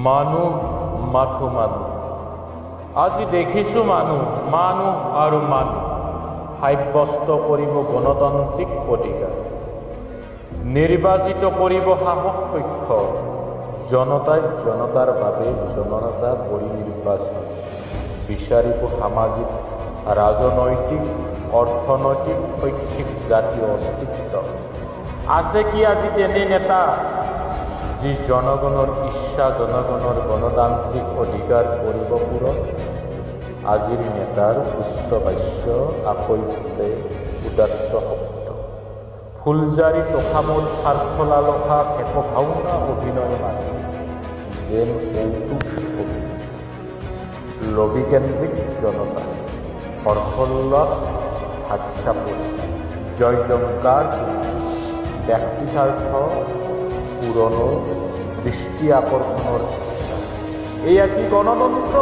মানুহ মাথো মানুহ। আজি দেখিছোঁ মানুহ, মানুহ আৰু মানুহ সাব্যস্ত কৰিব গণতান্ত্ৰিক অধিকাৰ, নিৰ্বাচিত কৰিব শাসক পক্ষ। জনতাই জনতাৰ বাবে জননেতা কৰি নিৰ্বাচন বিচাৰিব সামাজিক, ৰাজনৈতিক, অৰ্থনৈতিক, শৈক্ষিক, জাতীয় অস্তিত্ব। আছে কি আজি তেনে নেতা, যি জনগণৰ ইচ্ছা, জনগণৰ গণতান্ত্ৰিক অধিকাৰ কৰিব পূৰণ? আজিৰ নেতাৰ উচ্চ বাচ্য, আসৈতে উদাত্ত শব্দ, ফুলজাৰি তোষামোদ, স্বাৰ্থ লালসা, ভেকভাওনা অভিনয় মাথো যেন কৌতুক অভিনয়। লবীকেন্দ্ৰিক জনতা, হৰ্ষোল্লাস, হাতচাপৰি, জয় জয়কাৰ, ব্যক্তিস্বাৰ্থ পূৰণৰ দৃষ্টি আকৰ্ষণৰ চেষ্টা। এয়া কি গণতন্ত্ৰ?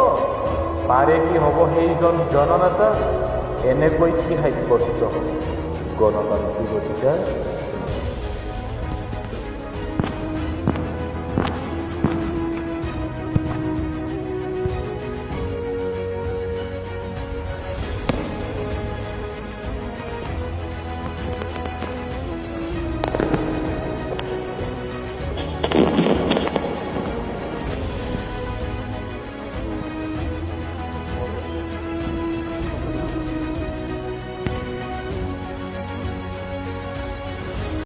পাৰে কি হ'ব সেইজন জননেতা? এনেকৈ কি সাব্যস্ত হ'ব গণতান্ত্ৰিক অধিকাৰ?